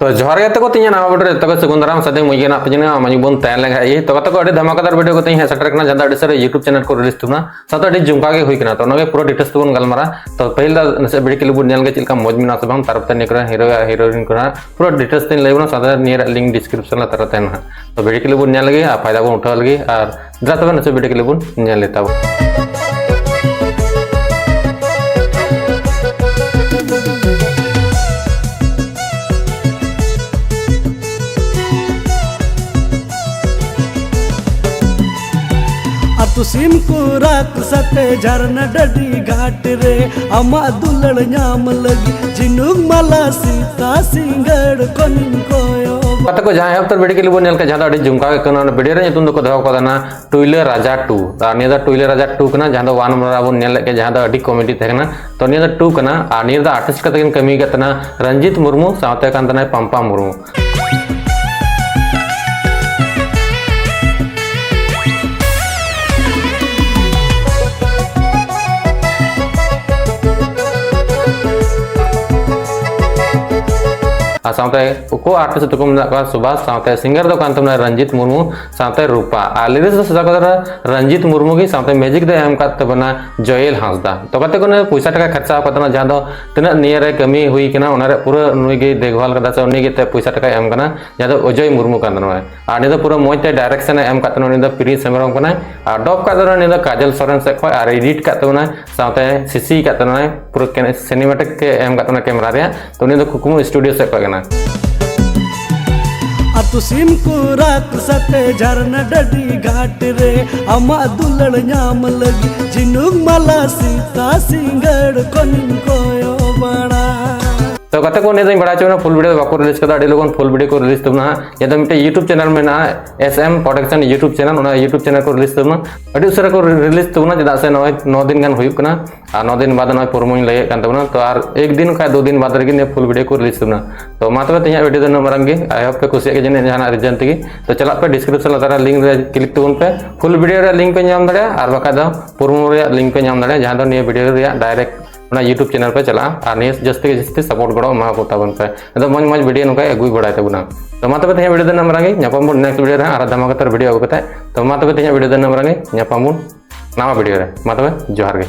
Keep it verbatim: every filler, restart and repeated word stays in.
ᱛᱚ ᱡᱚᱦᱟᱨ ᱜᱮ ᱛᱟᱠᱚ, ᱛᱤᱧᱟᱹ ᱱᱟᱣᱟ video ᱨᱮ ᱡᱚᱛᱚ ᱠᱚ ᱥᱟᱹᱜᱩᱱ ᱫᱟᱨᱟᱢ᱾ ᱥᱟᱫᱮ ᱢᱩᱭ ᱜᱮ ᱱᱟᱜ ᱯᱮ ᱡᱟᱹᱱᱤᱡ ᱢᱟᱹᱧ ᱵᱚᱱ ᱛᱟᱦᱮᱸ ᱞᱮᱱ ᱠᱷᱟᱡ ᱜᱮ᱾ ᱛᱚ ᱜᱟᱛᱮ ᱠᱚ, ᱟᱹᱰᱤ ᱫᱷᱟᱢᱟᱠᱟᱫᱟᱨ video ᱠᱟᱛᱮ ᱤᱧ ᱦᱮᱡ ᱥᱮᱴᱮᱨ ᱠᱟᱱᱟ, ᱡᱟᱦᱟᱸ ᱫᱚ ᱟᱹᱰᱤ ᱥᱟᱹᱨᱤ YouTube channel ᱠᱚ release ᱛᱟᱵᱚᱱᱟ, ᱥᱟᱶᱛᱮ ᱟᱹᱰᱤ ᱡᱚᱢᱠᱟᱣ ᱜᱮ ᱦᱩᱭ ᱠᱟᱱᱟ᱾ ᱛᱚ ᱚᱱᱟ ᱜᱮ ᱯᱩᱨᱟᱹ details ᱛᱮᱵᱚᱱ ᱜᱟᱞᱢᱟᱨᱟ᱾ ᱛᱚ ᱯᱟᱹᱦᱤᱞ ᱫᱚ ᱱᱟᱥᱮ video clip ᱵᱚᱱ ᱧᱮᱞ ᱜᱮ ᱪᱮᱫ ᱞᱮᱠᱟ ᱢᱚᱡᱽ ᱢᱮᱱᱟᱜᱼᱟ ᱥᱮ ᱵᱟᱝ, ᱛᱟᱨᱯᱚᱨ ᱱᱤᱭᱟᱹ ᱠᱚᱨᱮ hero ᱭᱟᱜ heroine ᱠᱚᱨᱮᱱᱟᱜ ᱯᱩᱨᱟᱹ details ᱛᱮᱧ ᱞᱟᱹᱭ ᱵᱚᱱᱟ, ᱥᱟᱶᱛᱮ ᱱᱤᱭᱟᱹ ᱨᱮᱭᱟᱜ link description ᱞᱟᱛᱟᱨ ᱨᱮ ᱛᱟᱦᱮᱱᱟ᱾ ᱛᱚ video clip ᱵᱚᱱ ᱧᱮᱞ ᱞᱮᱜᱮ ᱟᱨ ᱯᱷᱟᱭᱫᱟ ᱵᱚᱱ ᱩᱴᱷᱟᱹᱣ ᱞᱮᱜᱮ᱾ ᱟᱨ ᱫᱮᱞᱟ ᱛᱚᱵᱮ ᱱᱟᱥᱮ video clip ᱵᱚᱱ ᱧᱮᱞ ᱞᱮ ᱛᱟᱵᱚᱱ᱾ ᱟᱹᱛᱩ ᱥᱤᱢ ᱠᱚ ᱨᱟᱜ ᱥᱟᱛᱮ ᱡᱷᱟᱨᱱᱟ ᱰᱟᱹᱰᱤ ᱜᱷᱟᱴ ᱨᱮ, ᱟᱢᱟᱜ ᱫᱩᱞᱟᱹᱲ ᱧᱟᱢ ᱞᱟᱹᱜᱤᱫ ᱡᱷᱤᱱᱩᱠ ᱢᱟᱞᱟ ᱥᱤᱛᱟ ᱥᱤᱸᱜᱟᱹᱲ ᱠᱷᱚᱱᱤᱧ ᱠᱚᱭᱚᱜ᱾ ᱜᱟᱛᱮ ᱠᱚ, ᱡᱟᱦᱟᱸ ᱮᱦᱚᱵ ᱩᱛᱟᱹᱨ video clip ᱵᱚᱱ ᱧᱮᱞ ᱠᱮᱫ, ᱡᱟᱦᱟᱸ ᱫᱚ ᱟᱹᱰᱤ ᱡᱚᱢᱠᱟᱣ ᱜᱮ ᱠᱟᱱᱟ, ᱚᱱᱟ video ᱨᱮ ᱧᱩᱛᱩᱢ ᱫᱚᱠᱚ ᱫᱚᱦᱚ ᱠᱟᱫᱟ ᱱᱟ ᱴᱩᱭᱞᱟᱹ ᱨᱟᱡᱟ two᱾ ᱟᱨ ᱱᱤᱭᱟᱹ ᱫᱚ ᱴᱩᱭᱞᱟᱹ ᱨᱟᱡᱟ two ᱠᱟᱱᱟ, ᱡᱟᱦᱟᱸ ᱫᱚ one ᱵᱚᱱ ᱧᱮᱞ ᱞᱮᱫ ᱜᱮ, ᱡᱟᱦᱟᱸ ᱫᱚ ᱟᱹᱰᱤ comedy ᱛᱟᱦᱮᱸ ᱠᱟᱱᱟ᱾ ᱛᱚ ᱱᱤᱭᱟᱹ ᱫᱚ two ᱠᱟᱱᱟ, ᱟᱨ ᱱᱤᱭᱟᱹ ᱫᱚ artist ᱠᱟᱛᱮ ᱠᱤᱱ ᱠᱟᱹᱢᱤ ᱠᱟᱫ ᱛᱟᱦᱮᱱᱟ ᱨᱚᱧᱡᱤᱛ ᱢᱩᱨᱢᱩ, ᱥᱟᱶᱛᱮ ᱠᱟᱱ ᱛᱟᱦᱮᱱᱟᱭ ᱯᱟᱢᱯᱟ ᱢᱩᱨᱢᱩ᱾ ᱟᱨ ᱥᱟᱶᱛᱮ co-artist ᱫᱚᱠᱚ ᱢᱮᱱᱟᱜ ᱠᱚᱣᱟ ᱥᱩᱵᱷᱟᱥ, ᱥᱟᱶᱛᱮ singer ᱫᱚ ᱠᱟᱱ ᱛᱟᱵᱚᱱᱟ ᱨᱚᱧᱡᱤᱛ ᱢᱩᱨᱢᱩ, ᱥᱟᱶᱛᱮ ᱨᱩᱯᱟ᱾ ᱟᱨ lyrics ᱫᱚ ᱥᱟᱡᱟᱣ ᱠᱟᱫᱟ ᱨᱚᱧᱡᱤᱛ ᱢᱩᱨᱢᱩ ᱜᱮ, ᱥᱟᱶᱛᱮ music ᱫᱚ ᱮᱢ ᱠᱟᱫ ᱛᱟᱵᱚᱱᱟ ᱡᱚᱭᱮᱞ ᱦᱟᱸᱥᱫᱟ᱾ ᱛᱚ ᱜᱟᱛᱮ ᱠᱚ, ᱱᱩᱭ ᱯᱚᱭᱥᱟ ᱴᱟᱠᱟ ᱠᱷᱚᱨᱪᱟ ᱟᱠᱟᱫ ᱛᱟᱦᱮᱱᱟ, ᱡᱟᱦᱟᱸ ᱫᱚ ᱛᱤᱱᱟᱹᱜ ᱱᱤᱭᱟᱹ ᱨᱮ ᱠᱟᱹᱢᱤ ᱦᱩᱭ ᱠᱟᱱᱟ, ᱚᱱᱟ ᱨᱮ ᱯᱩᱨᱟᱹ ᱱᱩᱭ ᱜᱮᱭ ᱫᱮᱠᱷᱵᱷᱟᱞ ᱠᱟᱫᱟ, ᱥᱮ ᱩᱱᱤ ᱜᱮ ᱛᱮ ᱯᱚᱭᱥᱟ ᱴᱟᱠᱟᱭ ᱮᱢ ᱠᱟᱱᱟ, ᱡᱟᱦᱟᱸ ᱫᱚ ᱚᱡᱚᱭ ᱢᱩᱨᱢᱩ ᱠᱟᱱ ᱛᱟᱦᱮᱱᱟ᱾ ᱟᱨ ᱱᱤᱭᱟᱹ ᱫᱚ ᱯᱩᱨᱟᱹ ᱢᱚᱡᱽ ᱛᱮ direction ᱮ ᱮᱢ ᱠᱟᱫ ᱛᱟᱦᱮᱱᱟ, ᱩᱱᱤ ᱫᱚ ᱯᱨᱤᱱᱥ ᱦᱮᱢᱵᱨᱚᱢ ᱠᱟᱱᱟᱭ᱾ ᱟᱨ ᱰᱚᱵ ᱠᱟᱫ ᱛᱟᱦᱮᱱᱟ ᱩᱱᱤ ᱫᱚ ᱠᱟᱡᱚᱞ ᱥᱚᱨᱮᱱ ᱥᱮᱫ ᱠᱷᱚᱱ, ᱟᱨ edit ᱠᱟᱫ ᱛᱟᱵᱚᱱᱟᱭ, ᱥᱟᱶᱛᱮ CC ᱠᱟᱫ ᱛᱟᱵᱚᱱᱟᱭ, ᱯᱩᱨᱟᱹ ᱠᱮ-, cinematic ᱮ ᱮᱢ ᱠᱟᱫ ᱛᱟᱵᱚᱱᱟ camera ᱨᱮᱭᱟᱜ᱾ ᱛᱚ ᱩᱱᱤ ᱫᱚ ᱠᱩᱠᱢᱩ studio ᱥᱮᱫ ᱠᱷᱚᱱ ᱠᱟᱱᱟ᱾ ᱟᱹᱛᱩ ᱥᱤᱢ ᱠᱚ ᱨᱟᱜ ᱥᱟᱛᱮ ᱡᱷᱟᱨᱱᱟ ᱰᱟᱹᱰᱤ ᱜᱷᱟᱴ ᱨᱮ, ᱟᱢᱟᱜ ᱫᱩᱞᱟᱹᱲ ᱧᱟᱢ ᱞᱟᱹᱜᱤᱫ ᱡᱷᱤᱱᱩᱠ ᱢᱟᱞᱟ ᱥᱤᱛᱟ ᱥᱤᱸᱜᱟᱹᱲ ᱠᱷᱚᱱᱤᱧ ᱠᱚᱭᱚᱜ ᱵᱟᱲᱟ᱾ ᱛᱚ ᱜᱟᱛᱮ ᱠᱚ, ᱱᱤᱭᱟᱹ ᱫᱚᱧ ᱵᱟᱲᱟᱭ ᱦᱚᱪᱚ ᱵᱚᱱᱟ, full video ᱫᱚ ᱵᱟᱠᱚ release ᱠᱟᱫᱟ, ᱟᱹᱰᱤ ᱞᱚᱜᱚᱱ full video ᱠᱚ release ᱛᱟᱵᱚᱱᱟ ᱦᱟᱸᱜ᱾ ᱱᱤᱭᱟᱹ ᱫᱚ ᱢᱤᱫᱴᱮᱱ YouTube channel ᱢᱮᱱᱟᱜᱼᱟ, SM Production YouTube channel, ᱚᱱᱟ YouTube channel ᱠᱚ release ᱛᱟᱵᱚᱱᱟ᱾ ᱟᱹᱰᱤ ᱩᱥᱟᱹᱨᱟ ᱠᱚ release ᱛᱟᱵᱚᱱᱟ, ᱪᱮᱫᱟᱜ ᱥᱮ ᱱᱚᱜᱼᱚᱭ ᱱᱚ ᱫᱤᱱ ᱜᱟᱱ ᱦᱩᱭᱩᱜ ᱠᱟᱱᱟ᱾ ᱟᱨ ᱱᱚ ᱫᱤᱱ ᱵᱟᱫ ᱱᱚᱜᱼᱚᱭ ᱯᱩᱨᱢᱚᱧ ᱞᱟᱹᱭᱮᱫ ᱠᱟᱱ ᱛᱟᱵᱚᱱᱟ, ᱛᱚ ᱟᱨ ᱮᱠ ᱫᱤᱱ ᱠᱷᱟᱡ ᱫᱩ ᱫᱤᱱ ᱵᱟᱫ ᱨᱮᱜᱮ ᱱᱤᱭᱟᱹ full video ᱠᱚ release ᱛᱟᱵᱚᱱᱟ᱾ ᱛᱚ ᱢᱟ ᱛᱚᱵᱮ, ᱛᱮᱦᱮᱧᱟᱜ video ᱫᱚ ᱱᱩᱱᱟᱹᱜ ᱢᱟᱨᱟᱝ ᱜᱮ᱾ I hope ᱯᱮ ᱠᱩᱥᱤᱭᱟᱜ ᱜᱮ ᱡᱟᱹᱱᱤᱡ ᱡᱟᱦᱟᱱᱟᱜ reason ᱛᱮᱜᱮ᱾ ᱛᱚ ᱪᱟᱞᱟᱜ ᱯᱮ, description ᱞᱟᱛᱟᱨ ᱨᱮ link ᱨᱮ click ᱛᱟᱵᱚᱱ ᱯᱮ, full video ᱨᱮᱭᱟᱜ link ᱯᱮ ᱧᱟᱢ ᱫᱟᱲᱮᱭᱟᱜᱼᱟ, ᱟᱨ ᱵᱟᱠᱷᱟᱡ ᱫᱚ ᱯᱩᱨᱢᱚ ᱨᱮᱭᱟᱜ link ᱯᱮ ᱧᱟᱢ ᱫᱟᱲᱮᱭᱟᱜᱼᱟ, ᱡᱟᱦᱟᱸ ᱫᱚ ᱱᱤᱭᱟᱹ video ᱨᱮᱭᱟᱜ direct ᱚᱱᱟ YouTube channel ᱯᱮ ᱪᱟᱞᱟᱜᱼᱟ ᱟᱨ ᱱᱤᱭᱟᱹ ᱡᱟᱹᱥᱛᱤ ᱜᱮ ᱡᱟᱹᱥᱛᱤ support ᱜᱚᱲᱚ ᱮᱢᱟ ᱠᱚ ᱛᱟᱵᱚᱱ ᱯᱮ᱾ ᱟᱫᱚ ᱢᱚᱡᱽ ᱢᱚᱡᱽ video ᱱᱚᱝᱠᱟ ᱟᱹᱜᱩᱭ ᱵᱟᱲᱟᱭ ᱛᱟᱵᱚᱱᱟ᱾ ᱛᱚ ᱢᱟ ᱛᱚᱵᱮ ᱛᱮᱦᱮᱧᱟᱜ video ᱫᱚ ᱱᱚᱰᱮ ᱜᱮ, ᱧᱟᱯᱟᱢ ᱵᱚᱱ next video ᱨᱮ ᱦᱟᱸᱜ ᱟᱨ ᱫᱷᱟᱢᱟᱠᱟᱛᱟᱨ video ᱟᱹᱜᱩ ᱠᱟᱛᱮ᱾ ᱛᱚ ᱢᱟ ᱛᱚᱵᱮ ᱛᱮᱦᱮᱧᱟᱜ video ᱫᱚ ᱱᱚᱰᱮ ᱜᱮ, ᱧᱟᱯᱟᱢ ᱵᱚᱱ ᱱᱟᱣᱟ video ᱨᱮ᱾ ᱢᱟ ᱛᱚᱵᱮ ᱡᱚᱦᱟᱨ ᱜᱮ᱾